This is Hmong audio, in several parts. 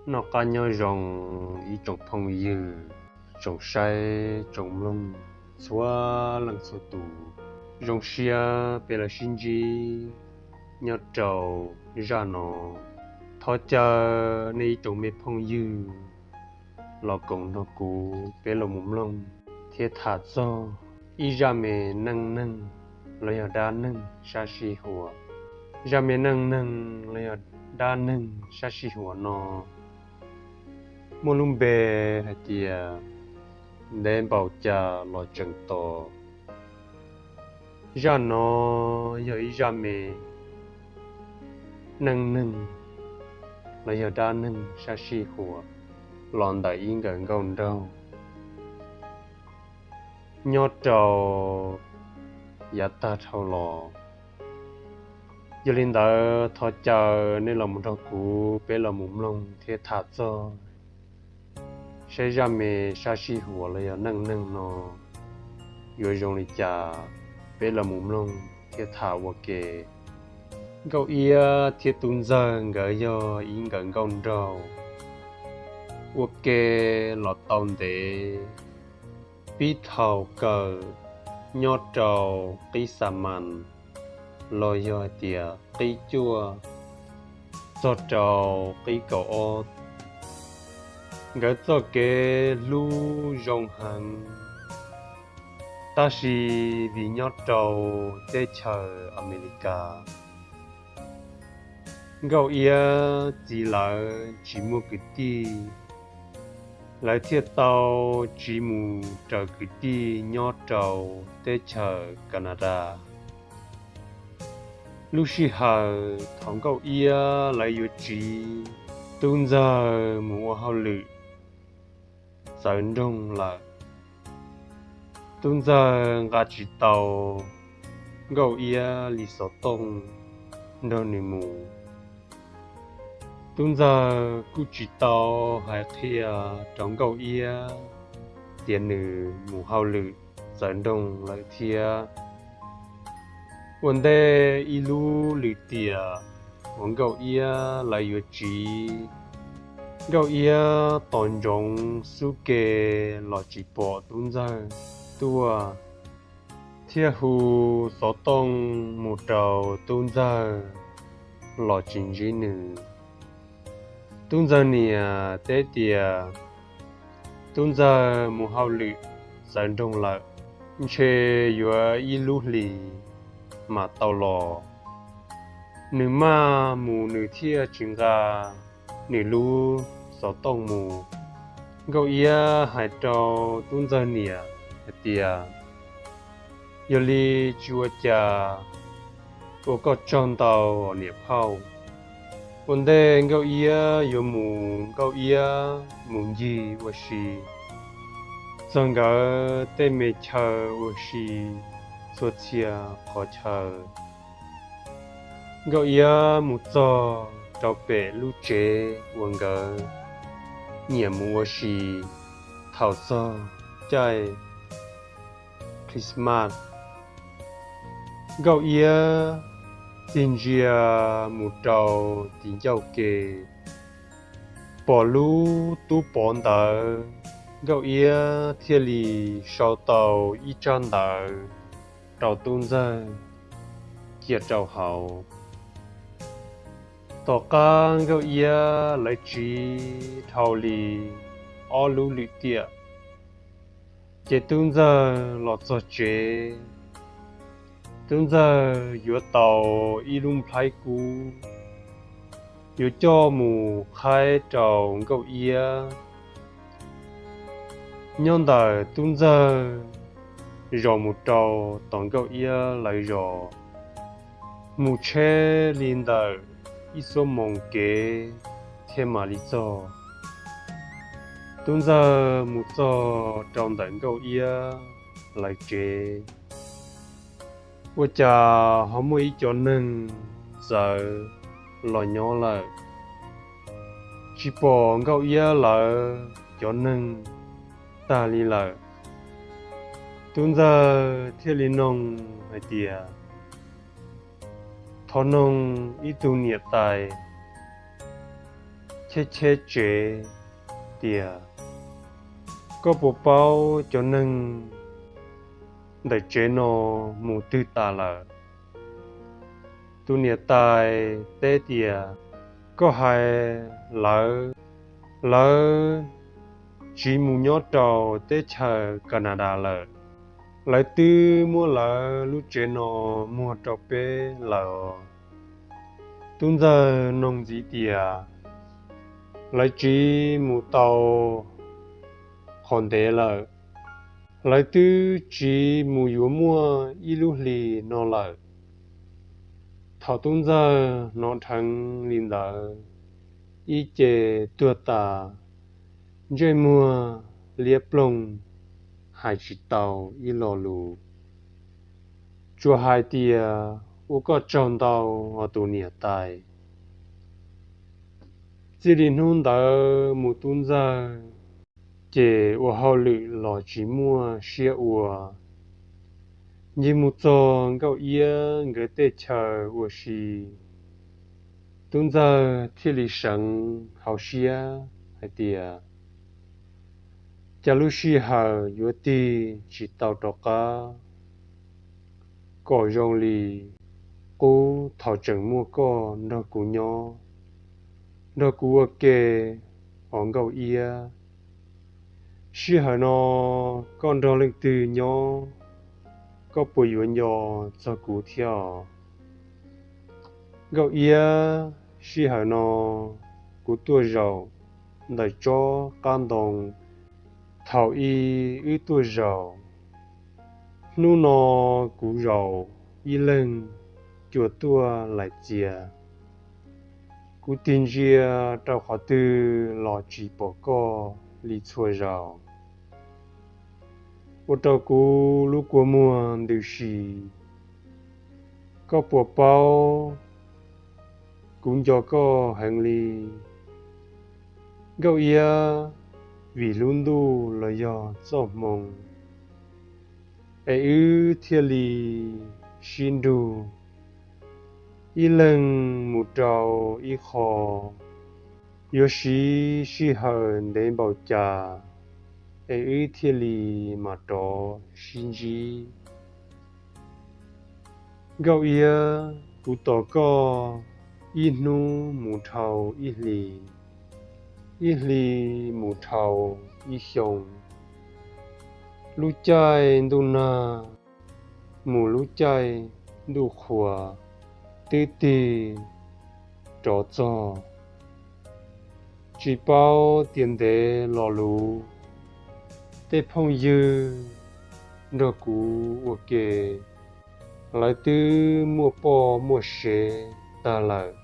Noj qab nyob zoo ib tsoom phooj ywg, tsoom saib tsoom mloog txhua leej txhua tus. Zoo siab peb los sib ntsib nyob rau zaj no. Thov caw nej ib tsoom me phooj ywg los koom nrog kuv peb los mus mloog thiab tham txog ib zaj me neej neeg los yog dab neeg sab sij huam. Zaj me neej neeg los yog dab neeg sab sij huam no muaj lub npe hais tias Ntev npaum cas los tseem tos. Zaj no yog ib zaj me neej neeg los yog dab neeg sab sij huam los ntawm ib nkawm nkauj nraug nyob rau yav tag dhau los. Yog li ntawd thov caw nej los mus nrog kuv peb los mus mloog thiab tham txog saib zaj me sab sij huam los yog neej neeg no yuav zoo li cas, peb los mus mloog thiab tham ua ke. Nkauj Iab thiab Tub Ntxawg nkawd yog ib nkawm nkauj nraug ua ke los tau ntev, pib thaum kawg nyob rau qib xa mas los yog hais tias qib cuaj txog rau qib kaum ob. Nkawd txoj kev hlub zoo heev, tab sis vim nyob rau teb chaws Amelikas, Nkauj Iab txiv lawv tsis muaj kwv tij, lawv thiaj tau tsiv mus raws kwv tij nyob rau teb chaws Kanadas. Lub sij hawm thaum Nkauj Iab lawv yuav tsiv, Tub Ntxawg mus ua hauj lwm txawv nroog lawm. Tub Ntxawg nqa tsis tau Nkauj Iab li xov tooj nrog nws mus. Tub Ntxawg kuj tsis tau hais qhia rau Nkauj Iab tias nws mus hauj lwm txawv nroog lawm thiab. Ua ntej ib lub lwm tiam uas Nkauj Iab lawv yuav tsiv, Nkauj Iab tos ntsoov xub ke los tsis pom Tub Ntxawg tuaj, thiaj hu xov tooj mus rau Tub Ntxawg los tsis ntsib nws. Tub Ntxawg niam teb tias Tub Ntxawg mus hauj lwm txawv nroog lawm, ntshe yuav ib lub hlis mam tau los. Nws maj mus nws thiaj tsis nqa nws lub xov tooj mus. Nkauj Iab hais rau Tub Ntxawg niam hais tias, yog li tsis ua cas, ua koj tsaug ntau niam phauj. Ua ntej Nkauj Iab yuav mus Nkauj Iab mus ncig ua si txog nkawd tej me chaw ua si txhua txhia qhov chaw. Nkauj Iab mus txog rau pem lub tsev uas nkawd nyiam mus ua si thaum txog caij Christmas. Nkauj Iab tig ntsia mus rau tim ncauj ke, pom lub tub pov ntawd, Nkauj Iab thiaj li sau tau ib tsab ntawv rau Tub Ntxawg cia rau hauv. Tom qab Nkauj Iab lawv tsiv dhau li ob lub lwm tiam, ces Tub Ntxawg los txog tsev. Tub Ntxawg yuav tau ib lub nplhaib kub, yuav coj mus qhaib rau Nkauj Iab. Nyob ntawm Tub Ntxawg zos mus rau tom Nkauj Iab lawv zos, mus tsheb li ntawm ib xuab moos kev thiaj mam li txog. Tub Ntxawg mus txog rau ntawm Nkauj Iab lawv tsev, ua cas ho muaj ib cov neeg txawv los nyob lawm, tsis pom Nkauj Iab lawv cov neeg tag li lawm. Tub Ntxawg thiaj li noog hais tias, thov noog ib tug niam tais, cheb cheb tsev tias, Koj puas paub cov neeg ntawm tsev no mus twg tas lawm? Tus niam tais teb tias, Koj hais lawv, lawv tsiv mus nyob rau teb chaws Kanadas lawm. Lawv twb muab lawv lub tsev no muag rau peb lawm. Tub ntxawg noog ntxiv tias, Lawv tsiv mus tau qhov ntev lawm. Lawv twb tsiv mus yuav muaj ib lub hlis no lawm. Thaum tub ntxawg hnov dheev li ntawd, ib ce tuag tas, ntsej muag liab ploog, hais tsis tau ib lo lus, tsuas hais tias, Ua koj tsaug ntau os tus niam tais. Txij li hnub ntawd mus tub ntxawg ces ua hauj lwm los tsis muaj siab ua. Ncig mus txog Nkauj Iab nkawd tej chaw ua si, tub ntxawg thiaj li seev hauv siab hais tias, Cas lub sij hawm yuav tig tsis tau rov qab kom zoo li qub thaum tseem muaj koj nrog kuv nyob, nrog kuv ua ke os Nkauj Iab. Sij hawm no koj nrog leej twg nyob, koj puas yuav nco txog kuv thiab os? Nkauj Iab, sij hawm no kuv tuaj zaum ntawm tsob qab ntoo thaum i wb tuaj zaum. Hnub no kuv zaum ib leeg cua tuaj laim txias. Kuv tig ntsia rau qhov twg los tsis pom koj li txhua zaus, ua rau kuv lub kua muag ntws si. Koj puas paub, kuv nco koj heev li Nkauj Iab, vim hlub ntuj los yog txoj hmoo, es wb thiaj li sib nrug ib leeg mus rau ib qho. Yuav siv sij hawm ntev npaum cas es wb thiaj li mam rov sib ntsib? Nkauj Iab, kuv tos koj ib hnub mus dhau ib hlis, ib hlis mus dhau ib xyoo. Lub caij ntuj nag mus lub caij ntuj qhua twb tig rov txog. Tsis paub tias ntev los luv, tej phooj ywg nrog kuv ua ke, lawv twb muaj poj muaj sev tag lawm.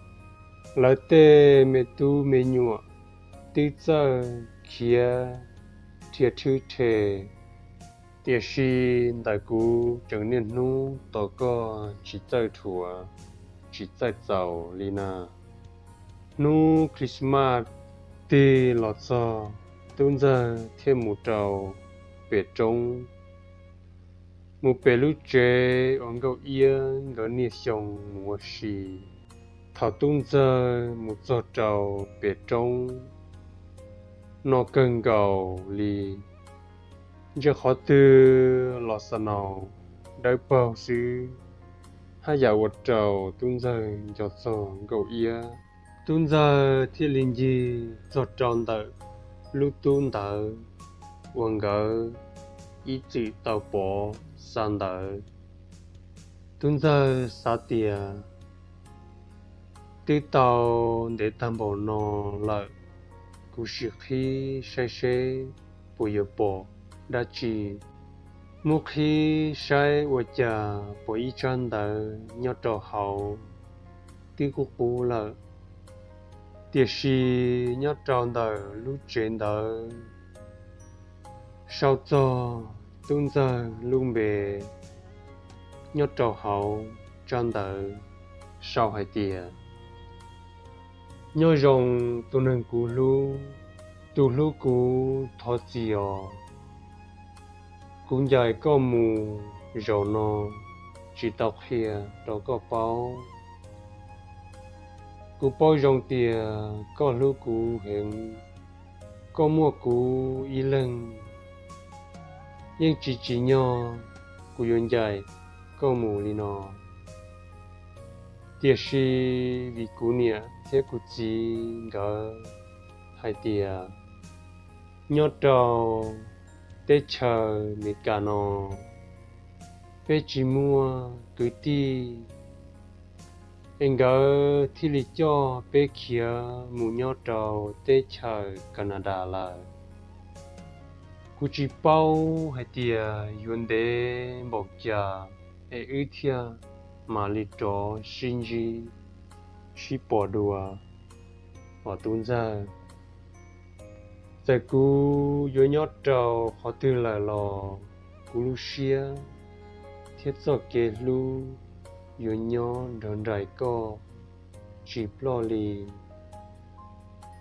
Lawv tej me tub me nyuam twb txawj khiav rhia rhwb rhe, tiam sis ntawm kuv tseem niaj hnub tos koj tsis txawj dhuav, tsis txawj txaus li na. Hnub Christmas tig los txog, tub ntxawg thiaj mus rau pem roob, mus pem lub tsev uas Nkauj Iab nkawd niaj xyoo mus ua si. Thaum tub ntxawg mus txog rau pem roob no kawg nkaus li, ntsia qhov twg los xa naus dawb paug xwb, haj yam ua rau tub ntxawg nco txog Nkauj Iab. Tub ntxawg thiaj li ncig txog rau ntawm lub tub ntawd uas nkawd ib txwm tau pov xa ntawd. Tub ntxawg xav tias, Twb tau ntev tag npaum no lawm, kuv sim qhib saib seb puas yuav pom dab tsi. Muab qhib saib ua cas pom ib tsab ntawv nyob rau hauv, twb qub qub lawm. Tiam sis nyob rau ntawm lub tsev ntawd sau txog tub ntxawg lub npe nyob rau hauv tsab ntawv, sau hais tias, Nyob zoo tus neeg kuv hlub, tus hlub kuv thov txim os. Kuv ncaim koj mus zaum no, tsis tau qhia rau koj paub. Kuv paub zoo tias koj hlub kuv heev, koj muaj kuv ib leeg, yeej tsis tsim nyog kuv yuav ncaim koj mus li no. Tiam sis vim kuv niam thiab kuv txiv nkawd hais tias nyob rau teb chaws Amelikas no peb tsis muaj kwv tij, es nkawd thiaj li coj peb khiav mus nyob rau teb chaws Kanadas lawm. Kuv tsis paub hais tias yuav ntev npaum cas es wb thiaj mam li rov sib ntsib, sib pom dua os tub ntxawg. Txawm kuv yuav nyob rau qhov twg lawm los kuv lub siab thiab txoj kev hlub yuav nyob nrog nraim koj tsis ploj li.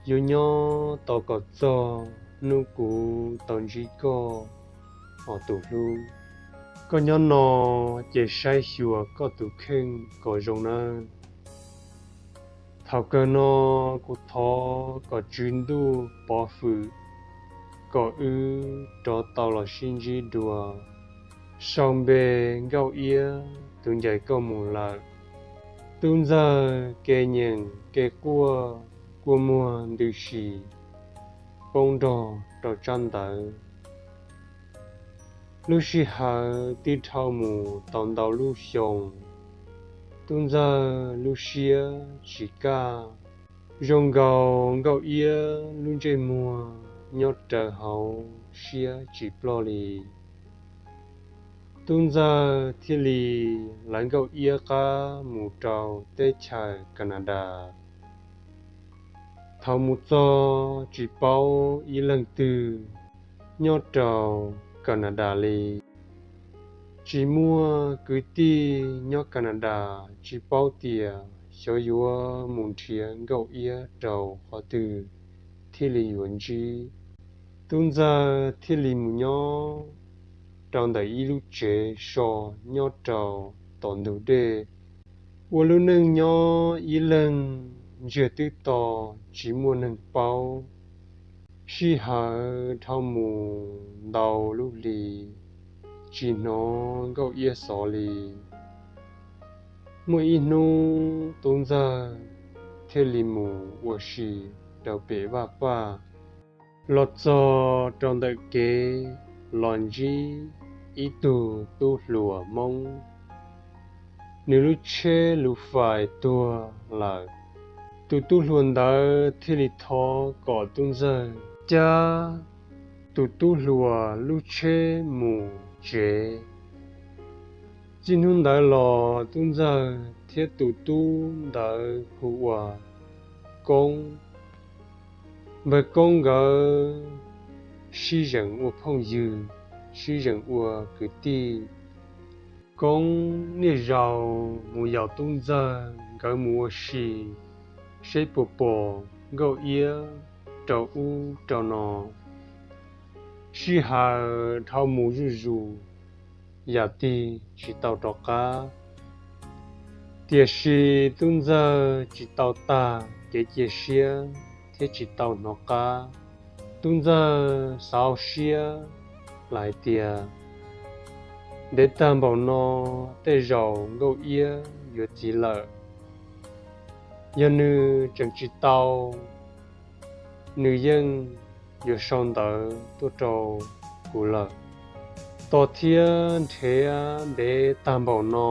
Yuav nyob tos kom txog hnub kuv tau ntsib koj os tus hlub. Koj nyob no ces saib xyuas koj tus kheej kom zoo nawb. Thaum kawg no kuv thov kom Tswv Ntuj pov hwm kom wb rov tau los sib ntsib dua. Sau npe Nkauj Iab tus ncaim koj mus lawm. Tub ntxawg kev nyeem kev quaj kua muag ntws si poob nrog rau tsab ntawv. Lub sij hawm twb dhau mus tau ntau lub xyoo, tub ntxawg lub siab tsis kaj. Zoo nkaus Nkauj Iab lub ntsej muag nyob rawv hauv siab tsis ploj li. Tub ntxawg thiaj li lawv Nkauj Iab qab mus rau teb chaws Kanadas. Thaum mus txog tsis paub ib leeg twg nyob rau Kanadas li. Tsis muaj kwv tij nyob Kanadas, tsis paub tias xyov yuav mus nrhiav Nkauj Iab rau qhov twg thiaj li yuav ntsib. Tub ntxawg thiaj li mus nyob rau ntawm ib lub tsev so nyob rau tom ntug dej, ua lub neej nyob ib leeg ntsiag twb to, tsis muaj neeg paub. Sij hawm dhau mus ntau lub hli, tsis hnov Nkauj Iab xov li. Muaj ib hnub tub ntxawg thiaj li mus ua si rau pem vaj paj. Los txog rau ntawm kev los ntsib ib tug tub hluas Hmoob, nws lub tsheb lub fais tuag lawm. Tus tub hluas ntawd thiaj li thov kom tub ntxawg cab tus tub hluas lub tsheb mus tsev. Txij hnub ntawd los tub ntxawg thiab tus tub ntawd hu ua Koob. Npawg Koob nkawd sib zeem ua phooj ywg, sib zeem ua kwv tij. Koob niaj zaus mus yaum tub ntxawg nkawd mus ua si, seb puas pom Nkauj Iab rau ub rau no. Sij hawm dhau mus zuj zus, yam tig tsis tau rov qab. Tiam sis tub ntxawg tsis tau tag kev cia siab thiab tsis tau hnov qab. Tub ntxawg xav hauv siab lawm hais tias, ntev tag npaum no tej zaum Nkauj Iab yuav txiv lawm. Yog nws tseem tsis tau, nws yeej yuav sau ntawv tuaj rau kuv lawm. Tos thiab nrhiav ntev tag npaum no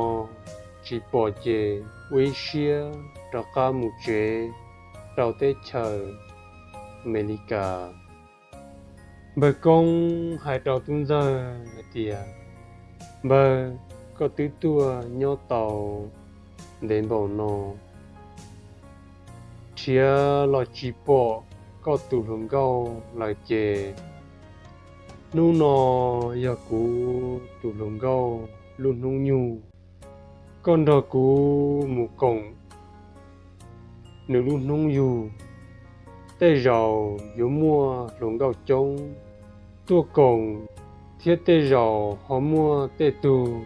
tsis pom ces ua ib siab rov qab mus tsev rau teb chaws Amelikas. Npawg Koob hais rau tub ntxawg hais tias, npawg, koj twb tuaj nyob tau ntev npaum no, nrhiav los tsis pom koj tus hluas nkauj lawm ces hnub no yog kuv tus hluas nkauj lub hnub yug. Koj nrog kuv mus koom nws lub hnub yug, tej zaum yuav muaj hluas nkauj coob tuaj koom, thiab tej zaum ho muaj tej tug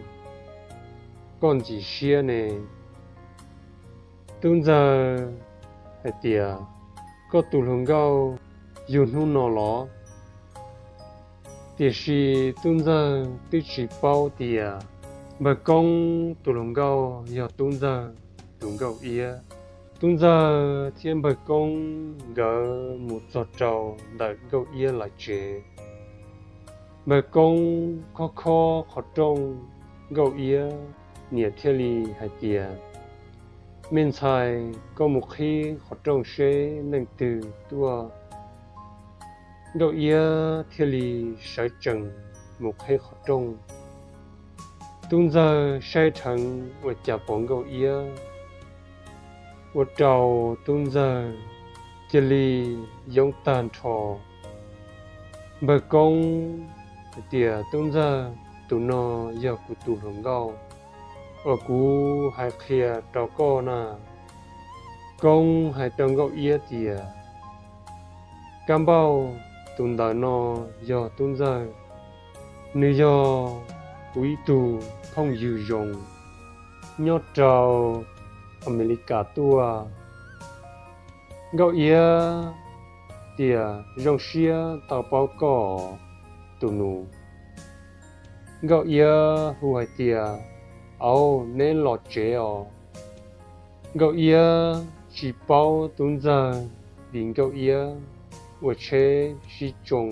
koj ntxim siab ne. Tub ntxawg hais tias, Koj tus hluas nkauj yug hnub no los? Tiam sis Tub Ntxawg twb tsis paub tias Npawg Koob tus hluas nkauj yog Tub Ntxawg tus Nkauj Iab. Tub Ntxawg thiab Npawg Koob nkawd mus txog rau ntawm Nkauj Iab lawv tsev. Npawg Koob khob khob qhov rooj, Nkauj Iab niam thiaj li hais tias, Me ntxhais, koj mus qhib qhov rooj seb leej twg tuaj. Nkauj Iab thiaj li sawv tsees mus qhib qhov rooj. Tub Ntxawg saib dheev ua cas pom Nkauj Iab, ua rau Tub Ntxawg cia li yoob tag nrho. Npawg Koob hais tias, Tub Ntxawg, tus no yog kuv tus hluas nkauj uas kuv hais qhia rau koj na. Koob hais rau Nkauj Iab tias, Kab Npauj, tus ntawm no yog Tub Ntxawg, nws yog kuv ib tug phooj ywg zoo nyob rau Amelikas tuaj. Nkauj Iab tias, Zoo siab tau paub koj, tus nus. Nkauj Iab hu hais tias, Au, neb los tsev os. Nkauj Iab tsis paub Tub Ntxawg vim Nkauj Iab ua tsheb sib tsoo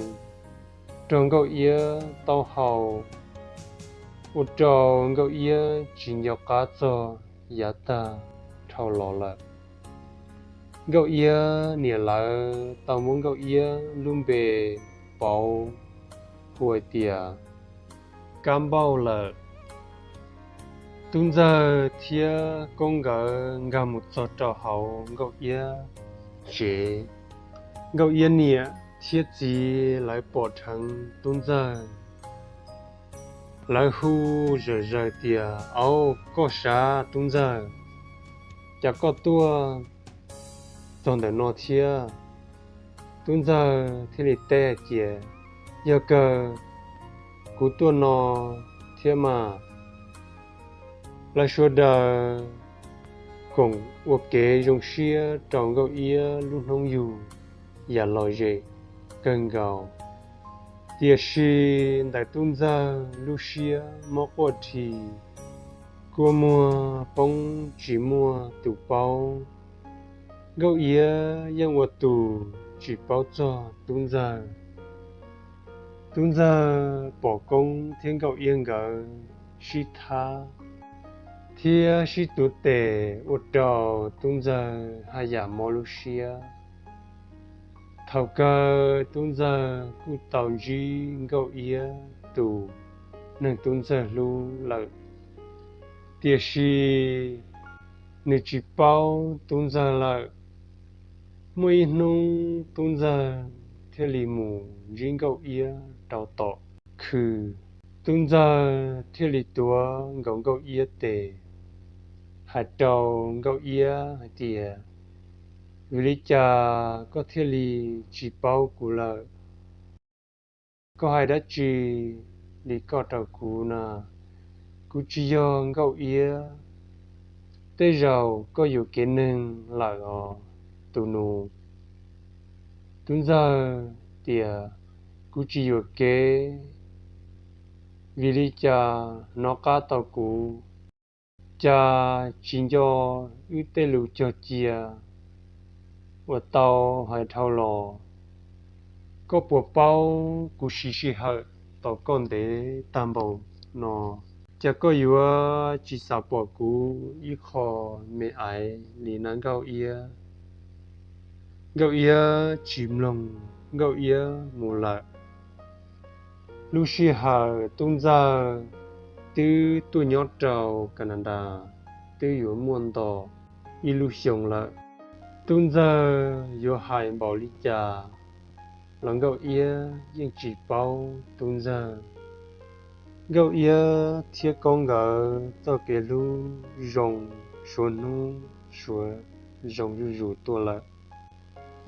rau Nkauj Iab taub hau, ua rau Nkauj Iab tsis nco qab txog yav tag dhau los lawm. Nkauj Iab niam lawv tau muab Nkauj Iab lub npe pauv hu hais tias Kab Npauj lawm. Tub Ntxawg thiab Koob nkawd nkag mus txog rau hauv Nkauj Iab tsev. Nkauj Iab niam thiab txiv lawv pom dheev Tub Ntxawg, lawv hu zawm zaws tias, Au, koj sav Tub Ntxawg, cas koj tuaj txog ntawm no thiab? Tub Ntxawg thiaj li teb hais tias, Yog kawg, kuv tuaj no thiab mas. Lawv sawv daws koom ua kev zoo siab rau Nkauj Iab lub hnub yug yam lom zem kawg nkaus. Tiam sis ntawm Tub Ntxawg lub siab mob quaj dhi, kua muag poob tsis muaj tus paub. Nkauj Iab yeej ua tus tsis paub txog Tub Ntxawg. Tub Ntxawg pom Koob thiab Nkauj Iab nkawd sib thab thiab sib tuav tes ua rau Tub Ntxawg haj yam mob lub siab. Thaum kawg Tub Ntxawg kuj tau ntsib Nkauj Iab tus neeg Tub Ntxawg hlub lawm, tiam sis nws tsis paub Tub Ntxawg lawm. Muaj ib hnub Tub Ntxawg thiaj li mus ntsib Nkauj Iab rau tom khw. Tub Ntxawg thiaj li tuav nkaus Nkauj Iab tes, hais rau Nkauj Iab hais tias, Vim li cas koj thiaj li tsis paub kuv lawm? Koj hais dab tsi li koj rau kuv na? Kuv tsis yog Nkauj Iab. Tej zaum koj yuam kev neeg lawm os, tus nus. Tub Ntxawg tias, Kuv tsis yuam kev. Vim li cas hnov qab tau kuv? Cas tsis nco wb tej lus cog cia uas tau hais dhau los? Koj puas paub kuv siv sij hawm tos koj ntev tag npaum no? Cas koj yuav tsis xav pom kuv ib qho me aiv li na Nkauj Iab? Nkauj Iab tsis mloog, Nkauj Iab mus lawm. Lub sij hawm Tub Ntxawg twb tuaj nyob rau Canada twb yuav muaj nto ib lub xyoo lawm. Tub Ntxawg yuav hais npaum li cas los Nkauj Iab yeej tsis paub Tub Ntxawg. Nkauj Iab thiab Koob nkawd txoj kev hlub zoo suav hnub suav zoo zuj zus tuaj lawm,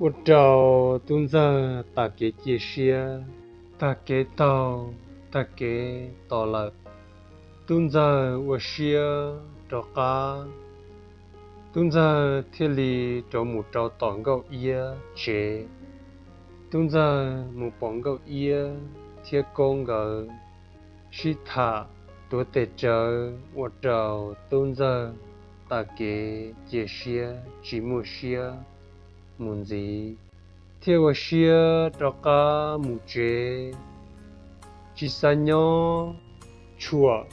ua rau Tub Ntxawg tas kev cia siab, tag kev taug, tag kev tos lawm. Tub Ntxawg ua siab rov qab Tub ntxawg thiaj li rov mus rau tom Nkauj Iab tsev. Tub ntxawg mus pom Nkauj Iab thiab Kaub nkawd sib tham tuav tes rawv ua rau tub ntxawg tas kev cia siab tsis muaj siab mus ntxiv, thiab ua siab rov qab mus tsev, tsis xav nyob tshuam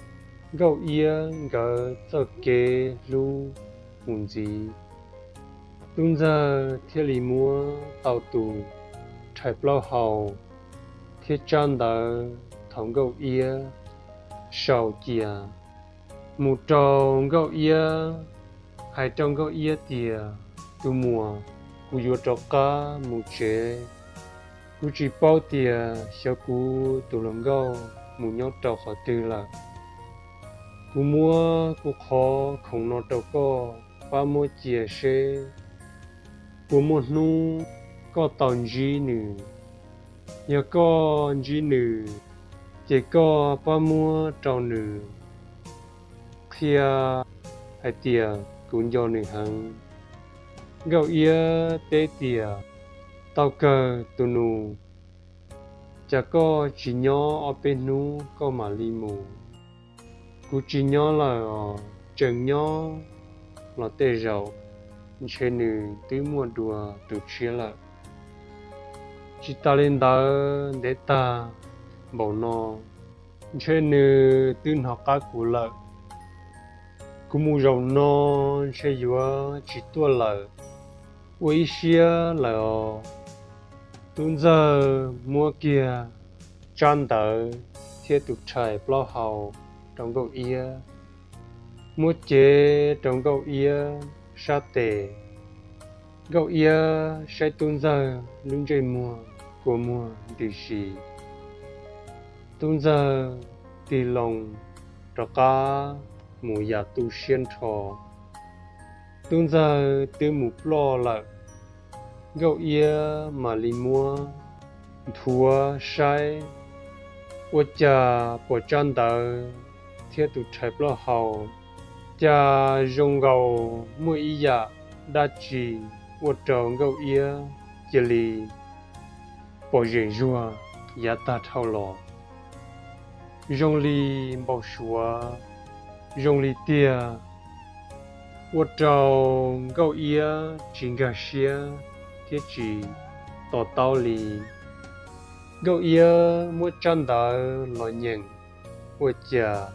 Nkauj Iab nkawd txoj kev hlub mus ntxiv. Tub ntxawg thiaj li muab tau tus rhais plaub hau thiab tsab ntawv thaum Nkauj Iab sau cia mus rau Nkauj Iab, hais rau Nkauj Iab tias, Tus muam, kuv yuav rov qab mus tsev. Kuv tsis paub tias xyov kuv tus hluas nkauj mus nyob rau qhov twg lawm. Kuv muab kuv qhov khoom no rau koj pab muab cia seb puas muaj hnub koj tau ntsib nws. Yog koj ntsib nws, ces koj pab muab rau nws qhia hais tias kuv nco nws heev. Nkauj Iab teb tias, Tau kawg tus nus, cas koj tsis nyob ob peb hnub koj mam li mus? Kuv tsis nyob lawm os, tseem nyob los tej zaum ntshe nws twb muaj dua tus tshiab lawm. Tsis tas li ntawd, ntev tag npaum no, ntshe nws twb hnov qab kuv lawm. Kuv mus zaum no ntshe yuav tsis tuaj lawm, ua ib siab lawm os. Tub ntxawg muab kiag tsab ntawv thiab tus rhais plaub hau rau Nkauj Iab, muab cev rau Nkauj Iab sab tes. Nkauj Iab saib tub ntxawg lub ntsej muag kua muag ntws si. Tub ntxawg tig loo rov qab mus yam tu siab nrho. Tub ntxawg twb mus ploj lawm. Nkauj Iab mam li muab nthuav saib, ua cas pom tsab ntawv thiab tus rhais plaub hau, cas zoo nkaus muaj ib yam dab tsi ua rau Nkauj Iab cia li pom zem zuag yav tag dhau los, zoo li npau suav, zoo li tiag, ua rau Nkauj Iab tsis nkag siab thiab tsis to taub li. Nkauj Iab muab tsab ntawv los nyeem, ua cas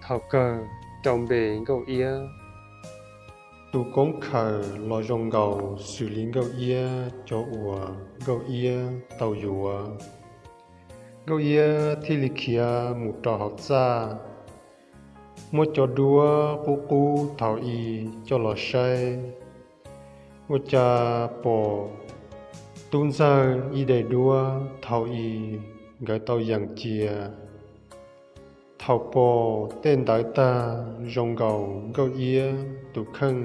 thaum kawg rau npe Nkauj Iab tus koob khaws los zoo nkaus xws li Nkauj Iab cov uas Nkauj Iab tau yuav. Nkauj Iab thiaj li khiav mus rau hauv txaj, muab cov duab qub qub thaum i coj los saib, ua cas pom tub ntxawg ib daim duab thaum i nkawd tau yeem cia. Thaum pom tej ntawd tag, zoo nkaus Nkauj Iab tus kheej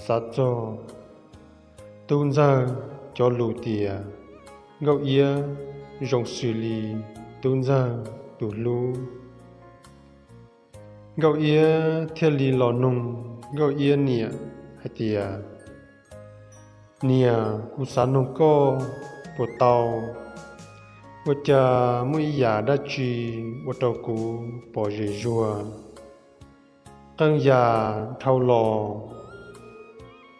xav txog tub ntxawg cov lus tias Nkauj Iab zoo xws li tub ntxawg tus hlub. Nkauj Iab thiaj li los nug Nkauj Iab niam hais tias, Niam, kuv xav nug koj puas tau? Ua cas muaj ib yam dab tsi ua rau kuv pom zem zuag, qee yam dhau los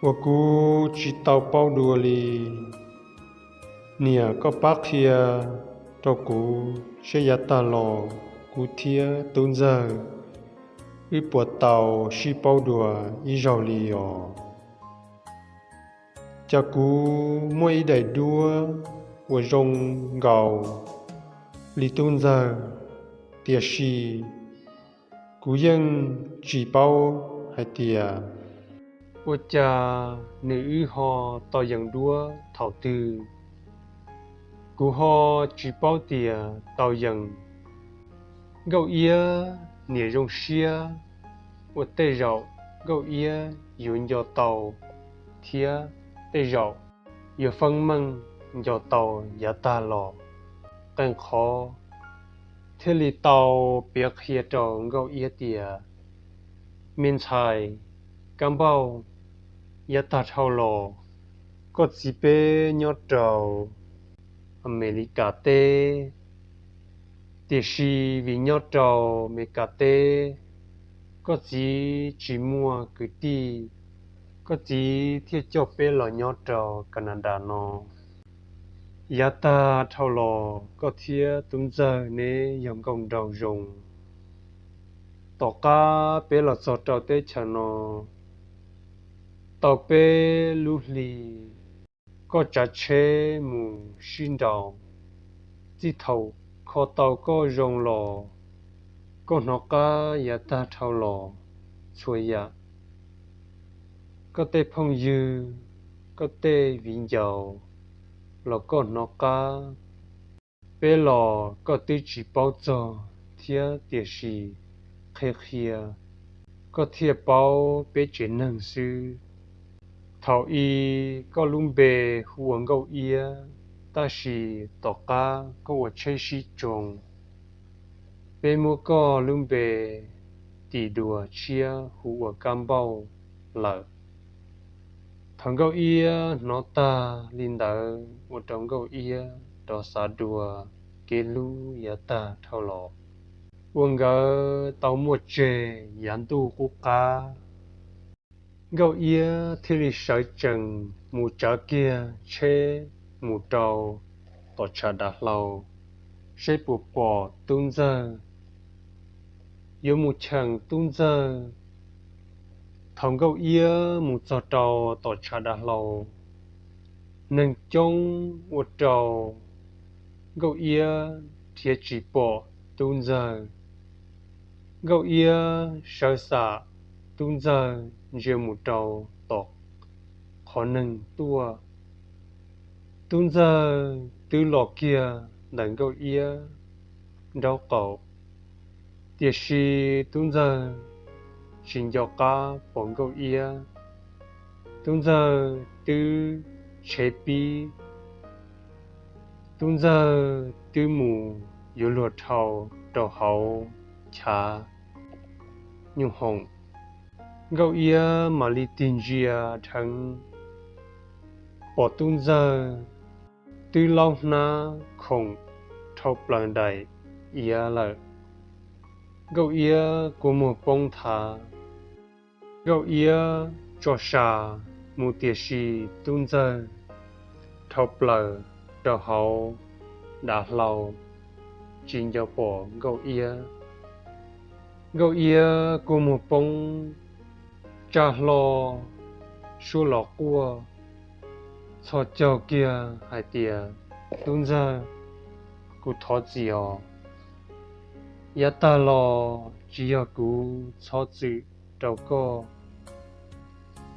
uas kuv tsis tau paub dua li. Niam, koj pab qhia rau kuv seb yav tag los kuv thiab tub ntxawg wb puas tau sib paub dua ib zaug li os? Cas kuv muaj ib daim duab uas zoo nkaus li tub ntxawg, tiam sis kuv yeej tsis paub hais tias ua cas nws wb ho tau yeem duab thaum twg. Kuv ho tsis paub tias tau yeem. Nkauj Iab niam zoo siab uas tej zaum Nkauj Iab yuav nco tau, thiab tej zaum yuav feeb meej nco tau yav tag los. Qee qhov thiaj li tau piav qhia rau Nkauj Iab tias, Me ntxhais Kab Npauj, Yav tag dhau los, koj txiv peb nyob rau Amelikas teb, tiam sis vim nyob rau Amelikas teb, koj txiv tsis muaj kwv tij, koj txiv thiaj coj peb los nyob rau Kanadas no. Yav tag dhau los, koj thiab Tub Ntxawg neb yog nkauj nraug zoo. Tom qab peb los txog rau teb chaws no tau peb lub hli, koj tsav tsheb mus sib nraus. Txij thaum kho tau koj zoo los, koj hnov qab yav tag dhau los txhua yam. Koj tej phooj ywg, koj tej viv ncaus los koj hnov qab. Peb los koj twb tsis paub txog thiab, tiam sis qhia qhia koj thiaj paub peb tsev neeg xwb. Thaum i koj lub npe hu ua Nkauj Iab, tab sis tom qab koj ua tsheb sib tsoo, peb muab koj lub npe tis dua tshiab hu ua Kab Npauj lawm. Thaum Nkauj Iab hnov tag li ntawd ua rau Nkauj Iab rov xav dua kev hlub yav tag dhau los uas nkawd tau muaj tseg yav ntuj qub qab. Nkauj Iab thiaj li sawv tsees mus tsav kiag tsheb mus rau tom tshav dav hlau, seb puas pom Tub Ntxawg, yuav mus cheem Tub Ntxawg. Thaum Nkauj Iab mus txog rau tom tshav dav hlau, neeg coob ua rau Nkauj Iab nrhiav tsis pom Tub Ntxawg. Nkauj Iab sawv xam Tub Ntxawg ntsia mus rau tom qhov neeg tuaj. Tub Ntxawg twb los kiag ntawm Nkauj Iab nraub qaum, tiam sis Tub Ntxawg tsis nco qab pom Nkauj Iab. Tub Ntxawg twb tshev pib, Tub Ntxawg twb mus yuav luag dhau rau hauv chav nyuj hoom. Nkauj Iab mam li tig ntsia dheev, pom Tub Ntxawg twb laub hnab khoom dhau plaws daim iav lawm. Nkauj Iab kua muag poob nthav. Nkauj Iab tso sa mus tiam sis Tub Ntxawg dhau plaws rau hauv dav hlau, tsis nco pom Nkauj Iab. Nkauj Iab kua muag poob, tsa hlo suab los quaj, txhos caug kiag hais tias, Tub Ntxawg, kuv thov txim os. Yav tag los tsis yog kuv txhob txwm rau koj,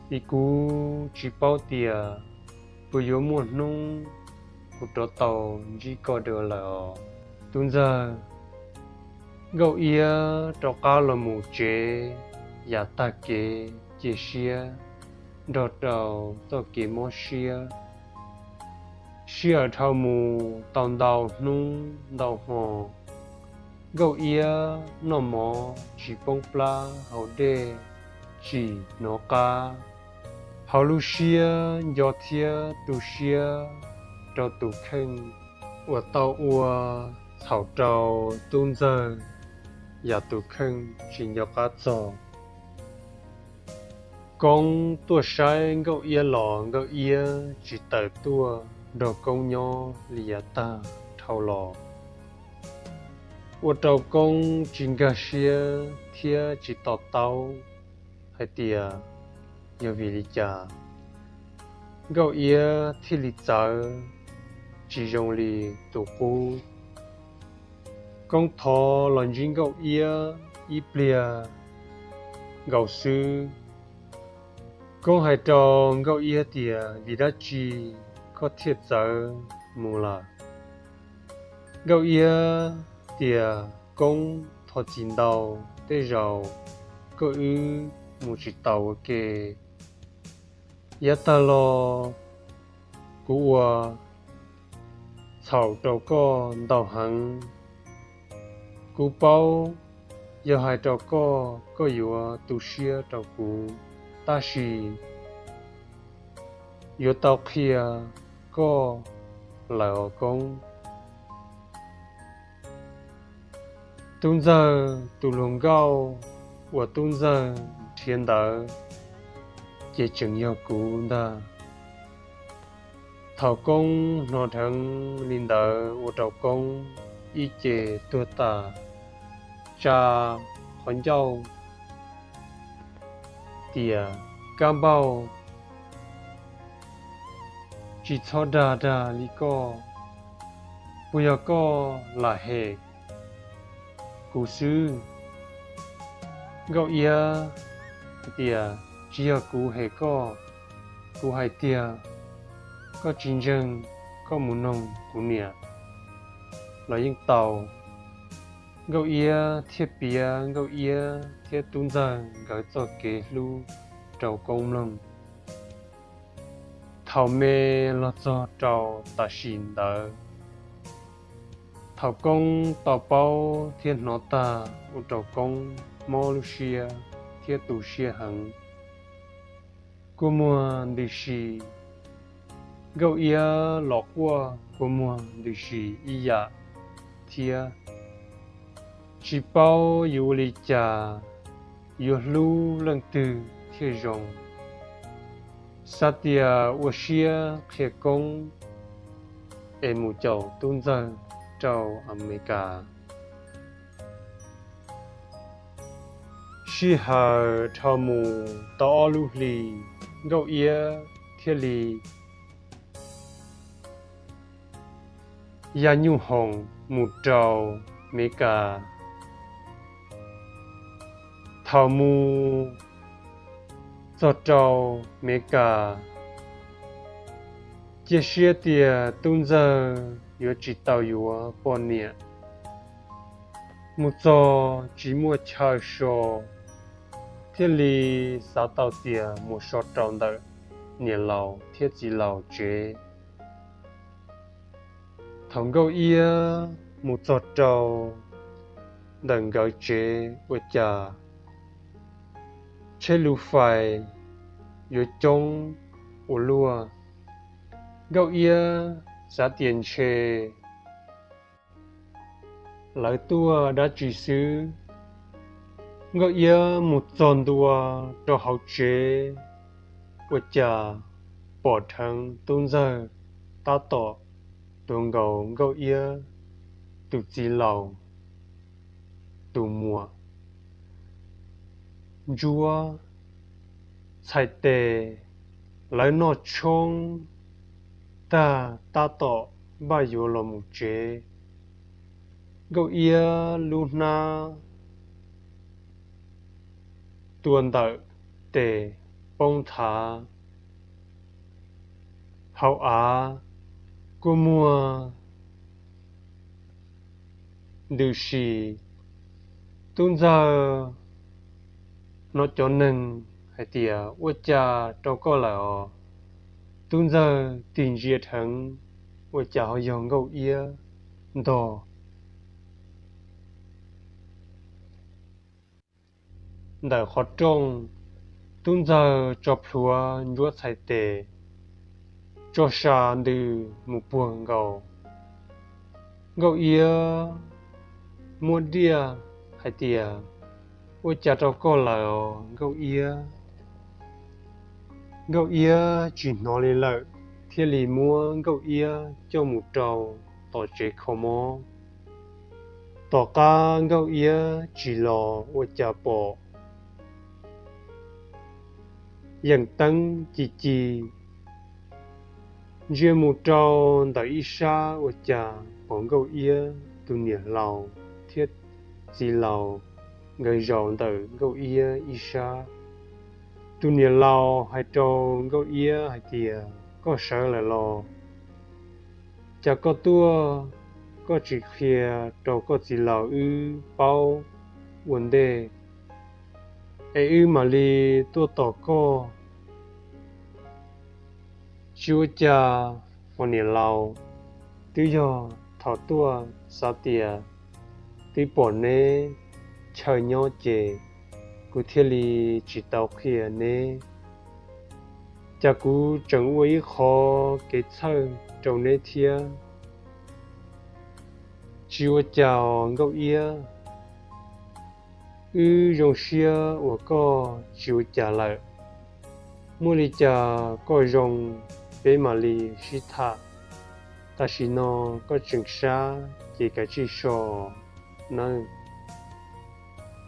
vim kuv tsis paub tias puas yuav muaj hnub kuv rov tau ntsib koj dua lawm os Tub Ntxawg. Nkauj Iab rov qab los mus tsev, yam tag kev cia siab nrog rau txoj kev mob siab. Sij hawm dhau mus tau ntau hnub ntau hmo, Nkauj Iab noj mov tsis poob plab hauv dej, tsis hnov qab. Hauv lub siab nco thiab tu siab rau tus kheej uas tau ua txhaum rau Tub Ntxawg, yam tus kheej tsis nco qab txog. Koob tuaj saib Nkauj Iab los Nkauj Iab tsis tawm tuaj nrog Koob nyob li yav tag dhau los, ua rau Koob tsis nkag siab thiab tsis to taub hais tias yog vim li cas Nkauj Iab thiaj li txawv tsis zoo li tus qub. Koob thov los ntsib Nkauj Iab ib pliag nkaus xwb, Koob hais rau Nkauj Iab tias, Vim dab tsi koj thiaj txawv mus lawm? Nkauj Iab tias, Koob, thov txim ntau, tej zaum koj wb mus tsis taus ua ke. Yav tag los kuv ua txhaum rau koj ntau heev. Kuv paub yog hais rau koj, koj yuav tu siab rau kuv, tab sis yuav tau qhia koj lawm os Koob. Tub ntxawg, tus hluas nkauj uas tub ntxawg nrhiav ntawd ces tseem yog kuv ntag. Thaum Koob hnov dheev li ntawd ua rau Koob ib ce tuag tas, tsa qhov ncauj tias, Kab Npauj, tsis txhob dag dag li koj, puas yog koj lam hem kuv xwb? Nkauj Iab hais tias, Tsis yog kuv hem koj, kuv hais tias koj tsis ntseeg, koj mus noog kuv niam los yeej tau. Nkauj Iab thiaj piav Nkauj Iab thiab tub ntxawg nkawd txoj kev hlub rau Koob mloog. Thaum me los txog rau tam sim ntawd, thaum Koob tau paub thiab hnov tag ua rau Koob mob lub siab thiab tu siab heev. Kua muag ntws si, Nkauj Iab los quaj kua muag ntws si ib yam thiab. Tsis paub yuav ua li cas, yuav hlub leej twg thiaj zoo. Xav tias ua siab qhia Koob es mus caum tub ntxawg rau Amelikas. Sij hawm dhau mus tau ob lub hlis, Nkauj Iab thiaj li ya nyuj hoom mus rau Amelikas. Thaum mus txog rau Amelikas, cia siab tias tub ntxawg yuav tsis tau yuav poj niam. Mus txog tsis muaj chaw so, thiaj li xav tau tias mus so rau ntawm niam laus thiab txiv laus tsev. Thaum Nkauj Iab mus txog rau ntawm nkawd tsev ua cas tsheb lus fais yuav coob ua luaj. Nkauj Iab xav tias ntshe lawv tuaj dab tsi xwb. Nkauj Iab mus txog ntua rau hauv tsev ua cas pom dheev tub ntxawg tab tom tuav nkaus Nkauj Iab tus txiv laus tus muam Ntsuab txhais tes. Lawv noj tshoob tag tab tom npaj yuav los mus tsev. Nkauj Iab lub hnab tua ntawm tes poob nthav hauv av, kua muag ntws si. Tub ntxawg hnov cov neeg hais tias, Ua cas rau koj lawm os? Tub ntxawg tig ntsia dheev, ua cas ho yog Nkauj Iab ntog ntawm qhov rooj. Tub ntxawg tso plhuav Ntsuab txhais tes, tso sa ntws mus puag nkaus. Nkauj Iab muab diaj hais tias, Ua cas rau koj lawm os Nkauj Iab? Nkauj Iab tsis hnov li lawm, thiaj li muab Nkauj Iab coj mus rau tom tsev kho mob. Tom qab Nkauj Iab tsis los ua cas pom yeem teeb ci ci. Ntsia mus rau ntawm ib sab ua cas pom Nkauj Iab tus niam laus thiab txiv laus nkawd zaum ntawm Nkauj Iab ib sab. Tus niam laus hais rau Nkauj Iab hais tias, Koj sawv lawm los? Cas koj tuaj koj tsis qhia rau koj txiv laus wb paub ua ntej, es wb mam li tuaj tos koj? Tsis ua cas os niam laus, twb yog thaum tuaj xav tias twb pom neb chaw nyob ces kuv thiaj li tsis tau qhia neb. Cas kuv tseem ua ib qho kev txhawj rau neb thiab. Tsis ua cas os Nkauj Iab, wb zoo siab uas koj tsis ua cas lawm. Muaj li cas koj zoo, peb mam li sib tham. Tam sim no koj tseem sab ces kav tsij so nawb.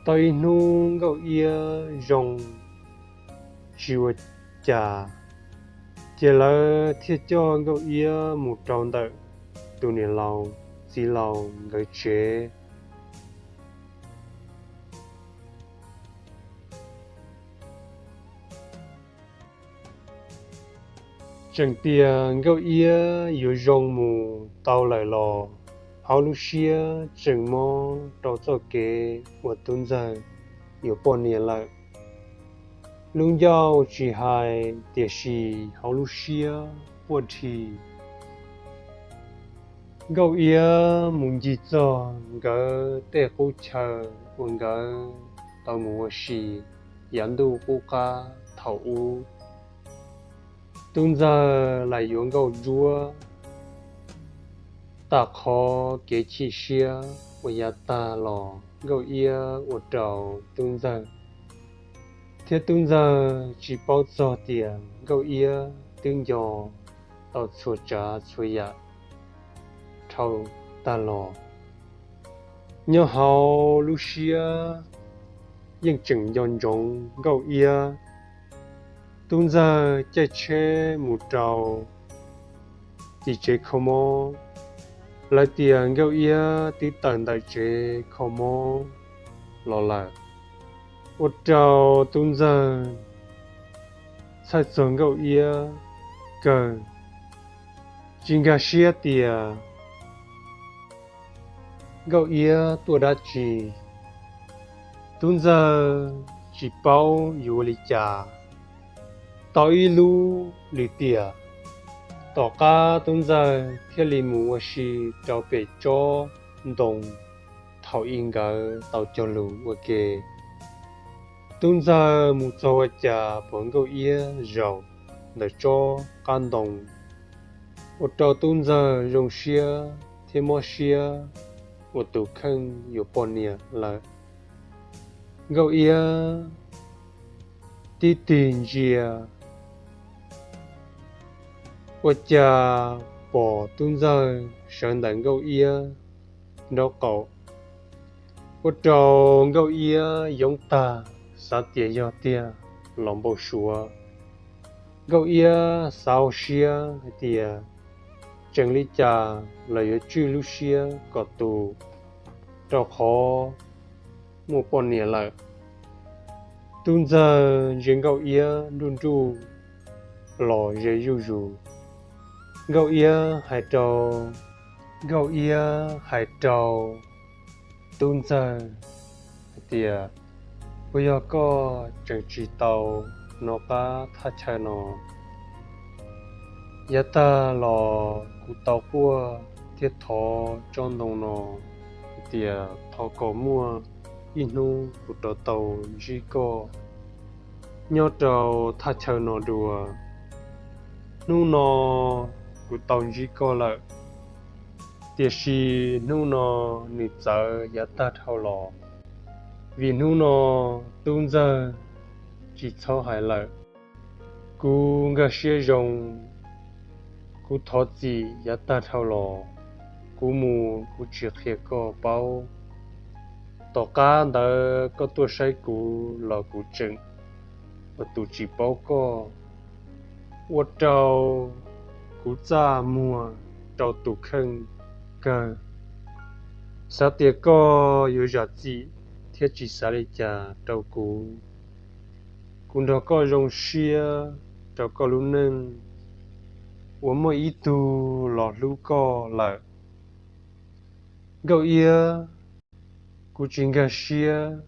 Tau ib hnub Nkauj Iab zoo tsis ua cas, ces lawv thiaj coj Nkauj Iab mus rau ntawm tus niam laus txiv laus nkawd tsev. Tseem tias Nkauj Iab yuav zoo mus tau lawm los hauv lub siab tseem mob rau txoj kev uas Tub Ntxawg yuav poj niam lawm. Lub ncauj tsis hais tiam sis hauv lub siab quaj dhi. Nkauj Iab mus ncig txog nkawd tej qub chaw uas nkawd tau mus ua si yav ntuj qub qab thaum ub. Tub Ntxawg lam yuav Nkauj Ntsuab. Tag qhov kev chim siab uas yav tag los Nkauj Iab ua rau Tub Ntxawg, thiab Tub Ntxawg tsis paub txog tias Nkauj Iab twb nco tau txhua tsav txhua yam dhau tag los. Nyob hauv lub siab yeej tseem nco ntsoov Nkauj Iab. Tub Ntxawg caij tsheb mus rau tim tsev kho mob. Lawv tias Nkauj Iab twb tawm ntawm tsev kho mob los lawm, ua rau Tub Ntxawg txhawj txog Nkauj Iab kawg, tsis nkag siab tias Nkauj Iab tuaj dab tsi. Tub Ntxawg tsis paub yuav ua li cas. Tau ib lub lim tiam, tom qab Tub Ntxawg thiaj li mus ua si rau pem tsob ntoo thaum ub nkawd tau cog lus ua ke. Tub Ntxawg mus txog ua cas pom Nkauj Iab zaum ntawm tsob qab ntoo, ua rau Tub Ntxawg zoo siab thiab mob siab uas tus kheej yuav poj niam lawm. Nkauj Iab tib tig ntsia, ua cas pom Tub Ntxawg sawv ntawm Nkauj Iab nraub qaum, ua rau Nkauj Iab yoob tag, xav tias yog tiag los npau suav. Nkauj Iab xav hauv siab hais tias tseem li cas los yuav tswj lub siab kom tus, rau qhov muaj poj niam lawm. Tub Ntxawg ntsia Nkauj Iab nruj nruj los ze zuj zus. Nkauj Iab hais rau, Nkauj Iab hais rau Tub Ntxawg hais tias, Puas yog koj tseem tsis tau hnov qab thaj chaw no? Yav tag los kuv tau quaj thiab thov tsob ntoo no hais tias thov kom muaj ib hnub kuv rov tau ntsib koj nyob rau thaj chaw no dua. Hnub no kuv tau ntsib koj lawm, tiam sis hnub no nws txawv yav tag dhau los, vim hnub no Tub Ntxawg tsis txhob hais lawm. Kuv nkag siab zoo, kuv thov txim yav tag dhau los, kuv mus kuv tsis qhia koj paub. Tom qab ntawd koj tuaj saib kuv los kuv tseem ua tus tsis paub koj, ua rau kuv txaj muag rau tus kheej kawg. Xav tias koj yuav zam txim thiab tsis xav li cas rau kuv. Kuv nrog koj zoo siab rau koj lub neej uas muaj ib tug los hlub koj lawm. Nkauj Iab, kuv tsis nkag siab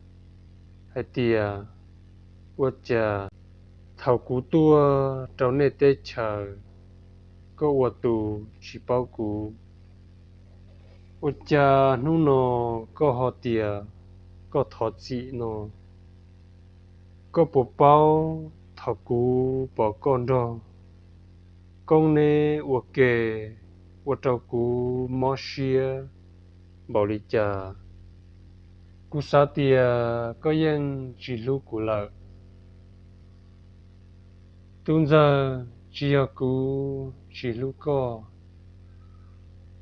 hais tias ua cas thaum kuv tuaj rau nej teb chaws, koj ua tus tsis paub kuv. Ua cas hnub no koj ho tias koj thov txim no? Koj puas paub thaum kuv pom koj nrog Koob neb ua ke, ua rau kuv mob siab npaum li cas. Kuv xav tias koj yeej tsis hlub kuv lawm. Tub ntxawg, tsis yog kuv tsis hlub koj,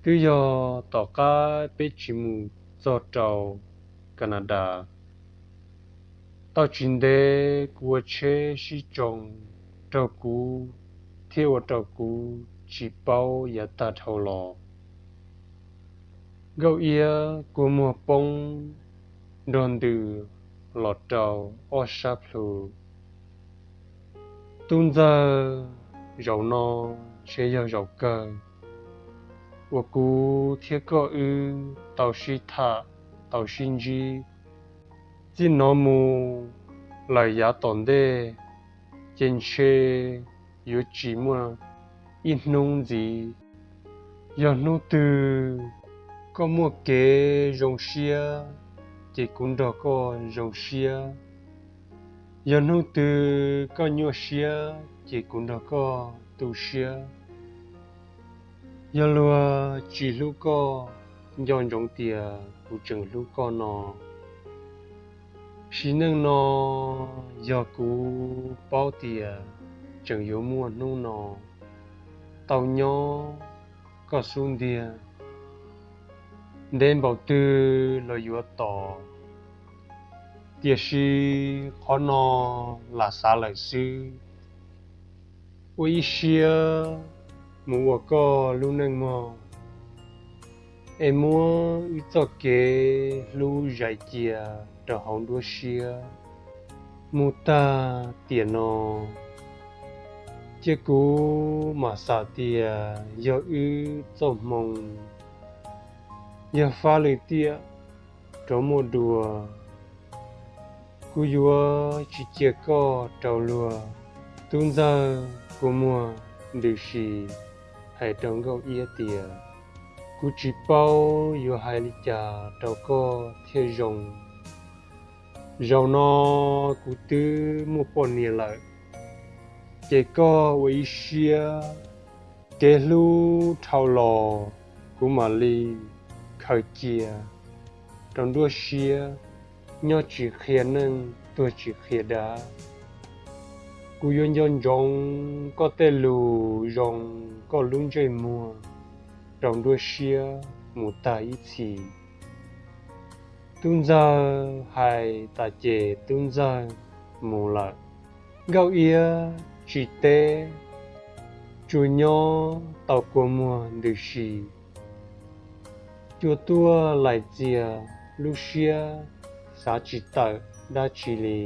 twb yog tom qab peb tsis mus txog rau Canada, tau tsis ntev kuv ua tsheb sib tsoo raug kuv thiab ua rau kuv tsis paub yav tag dhau los. Nkauj Iab kua muag poob nrog ntws los rau ob sab plhu. Tub ntxawg, zaum no ntshe yog zaum kawg uas kuv thiab koj wb tau sib tham, tau sib ntsib. Txij no mus lawm yav tom ntej ces ntshe yuav tsis muaj ib hnub ntxiv. Yog hnub twg koj muaj kev zoo siab, ces kuv nrog koj zoo siab. Yog hnub twg koj nyuaj siab, ces kuv nrog koj tu siab. Yog luag tsis hlub koj, nco ntsoov tias kuv tseem hlub koj no. Sim neej no yog kuv paub tias tseem yuav muaj hnub no tau nyob koj xub ntiag. Ntev npaum twg los yuav tos, tiam sis qhov no lam xav lawm xwb. Ua ib siab mus ua koj lub neej mog, es muab wb txoj kev hlub zais cia rau hauv nruab siab mus tag tiam no. Cia kuv mam xam tias yog wb txoj hmoo, yog fab lwm tiam rov muaj dua, kuv yuav tsis cia koj rau luag. Tub ntxawg kua muag ntws si hais rau Nkauj Iab tias, kuv tsis paub yuav hais li cas rau koj thiaj zoo. Zaum no kuv twb muaj poj niam lawm, ces koj ua ib siab, kev hlub dhau los kuv mam li khaws cia rau nruab siab, nyob tsis qhia neej, tuag tsis qhia dab. Kuv yuav nco ntsoov koj tej lus zoo, koj lub ntsej muag rau nruab siab mus tag ib txhis. Tub ntxawg hais tas ces tub ntxawg mus lawm. Nkauj Iab tsis teb, tsuas nyob tau kua muag ntws si, cua tuaj laim txias lub siab, xav tsis tawm dab tsi li.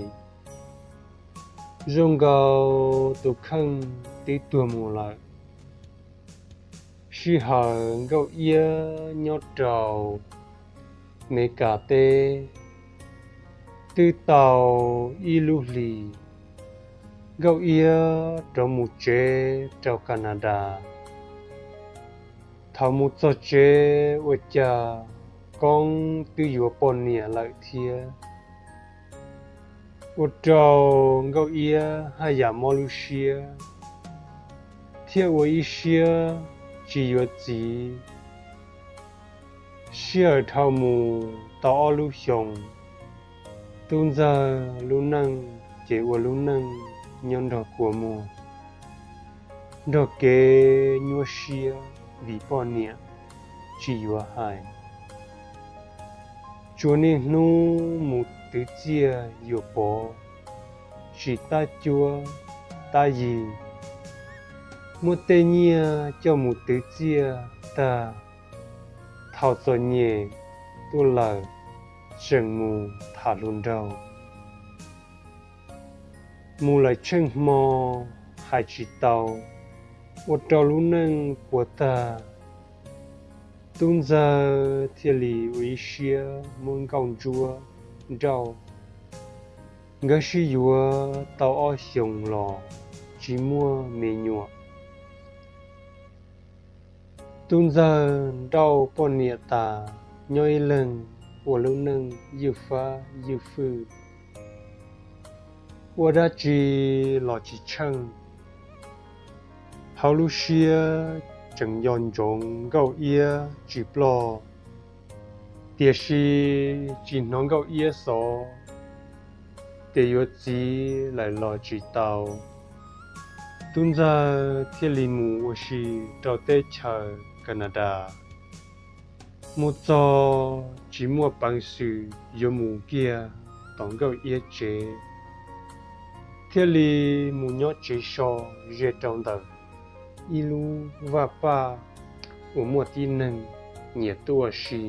Zoo nkaus tus kheej twb tuag mus lawm. Sij hawm Nkauj Iab nyob rau Meskas teb twb tau ib lub hlis, Nkauj Iab rov mus tsev rau Canada. Thaum mus txog tsev ua cas Koob twb yuav poj niam lawm thiab. Ua rau Nkauj Iab haj yam mob lub siab, thiab ua ib siab tsis yuav txiv. Sij hawm dhau mus tau ob lub xyoos, tub ntxawg lub neej ces ua lub neej nyob nrog kua muag, nrog kev nyuaj siab vim poj niam tsis yuav hais. Tsuas niaj hnub mus twv txiaj yuam pov, tsis tab cuab tab yig, muab tej nyiaj coj mus twv txiaj tag, thaum txom nyem tuaj lawm tseem mus tham hluas nraug. Mus lawm tsheej hmo hais tsis tau, ua rau lub neej puas tag. Tub ntxawg thiaj li ua ib siab muab Nkauj Ntsuab nrauj. Nkawd sib yuav tau ob xyoos los tsis muaj me nyuam. Tub ntxawg nrauj poj niam tas, nyob ib leeg ua lub neej ywj fab ywj fwj. Ua dab tsi los tsis tsheej, hauv lub siab tseem nco ntsoov Nkauj Iab tsis ploj, tiam sis tsis hnov Nkauj Iab xov tias yuav txiv lawm los tsis tau. Tub Ntxawg thiaj li mus ua si rau teb chaws Canada. Mus txog tsis muaj peev xwm yuav mus kiag tom Nkauj Iab tsev, thiaj li mus nyob tsev so ze rau ntawm ib lub vaj paj uas muaj tib neeg nyiam tuaj ua si.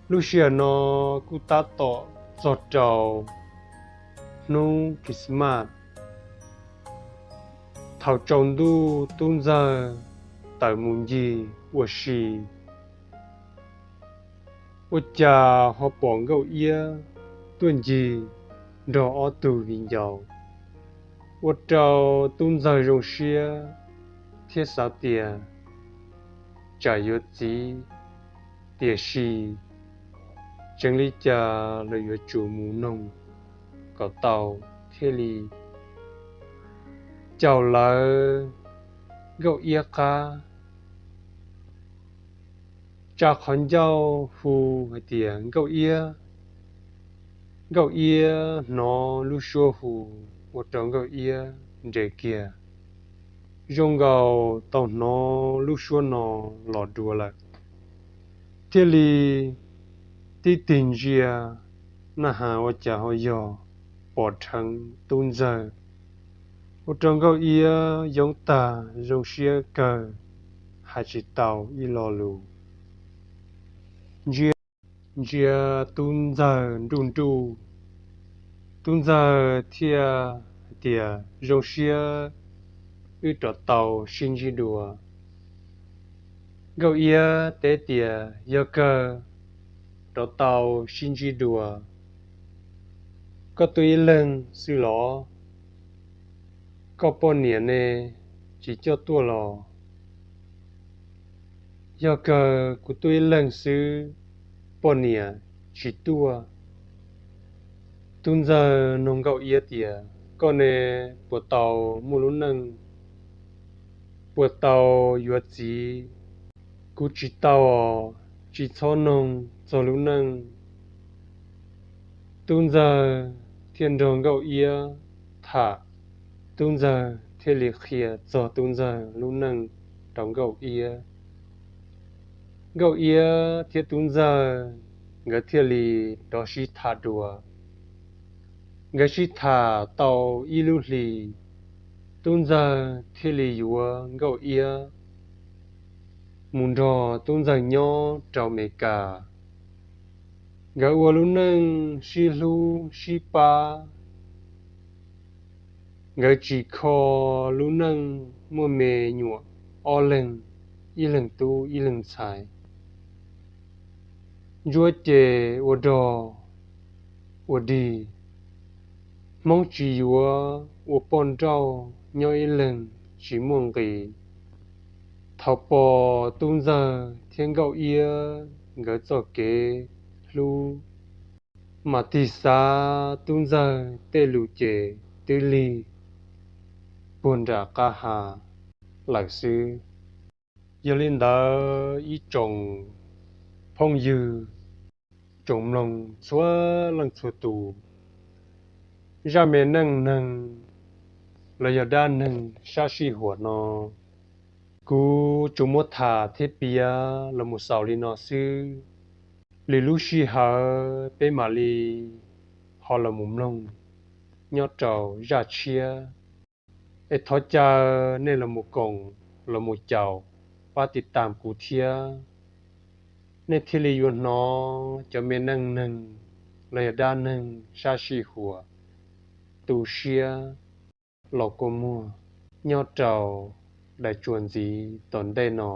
Lub sij hawm no kuj tab tom txog rau hnub Christmas. Thaum tsaus ntuj Tub Ntxawg tawm mus ncig ua si, ua cas ho pom Nkauj Iab tuaj ncig nrog ob tug viv ncaus, ua rau Tub Ntxawg zoo siab thiab xav tias tsam yuav txiv, tiam sis tseev li cas los yuav tsum mus noog kom tau, thiaj li caum lawv Nkauj Iab qab, tsa qhov ncauj hu hais tias, Nkauj Iab. Nkauj Iab hnov lub suab hu ua rau Nkauj Iab nres kiag. Zoo nkaus tau hnov lub suab no los dua lawm, thiaj li tib tig ntsia, naj has ua cas ho yog pom dheev Tub Ntxawg, ua rau Nkauj Iab yoov tag zoo siab kawg, hais tsis tau ib lo lus. Ntsia, ntsia Tub Ntxawg nruj nruj, Tub Ntxawg thiaj hais tias, Zoo siab wb rov tau sib ntsib dua. Nkauj Iab teb tias, Yog kawg, rov tau sib ntsib dua. Koj tuaj ib leeg xwb los? Koj poj niam ne, tsis coj tuaj los? Yog kawg, kuv tuaj ib leeg xwb, poj niam tsis tuaj. Tub Ntxawg noog Nkauj Iab tias, Koj ne, puas tau muaj lub neej? Puas tau yuav txiv? Kuv tsis tau os, tsis txhob noog txog lub neej. Tub Ntxawg thiaj nrog Nkauj Iab tham, Tub Ntxawg thiaj li qhia txog Tub Ntxawg lub neej rau Nkauj Iab. Nkauj Iab thiab Tub Ntxawg nkawd thiaj li rov sib tham dua. Nkawd sib tham tau ib lub hlis, Tub Ntxawg thiaj li yuav Nkauj Iab mus nrog Tub Ntxawg nyob rau Amelikas. Nkawd ua lub neej sib hlub sib pab. Nkawd tsis kho lub neej muaj me nyuam ob leeg, ib leeg tub ib leeg ntxhais. Ntsuab ces ua dog ua dig, Hmoob tsis yuav ua poj nrauj nyob ib leeg tsis muaj nqis. Thaum pom Tub Ntxawg thiab Nkauj Iab nkawd txoj kev hlub, mam tig xav Tub Ntxawg tej lus ces twb lig puag nram qab ha lawm xwb. Yog li ntawd ib tsoom phooj ywg, tsoom mloog txhua leej txhua tus, zaj me neej neeg los yog dab neeg sab sij huam no, kuv tsuas muab tham thiab piav los mus xaus li no xwb. Lwm lub sij hawm peb mam li ho los mus mloog nyob rau zaj tshiab. Es thov caw nej los mus koom, los mus caum, pab tiv tam kuv thiab, nej thiaj li yuav hnov cov me neej neeg los yog dab neeg sab sij huam tu siab los kua muag nyob rau daim tshuaj ntxiv tom ntej no.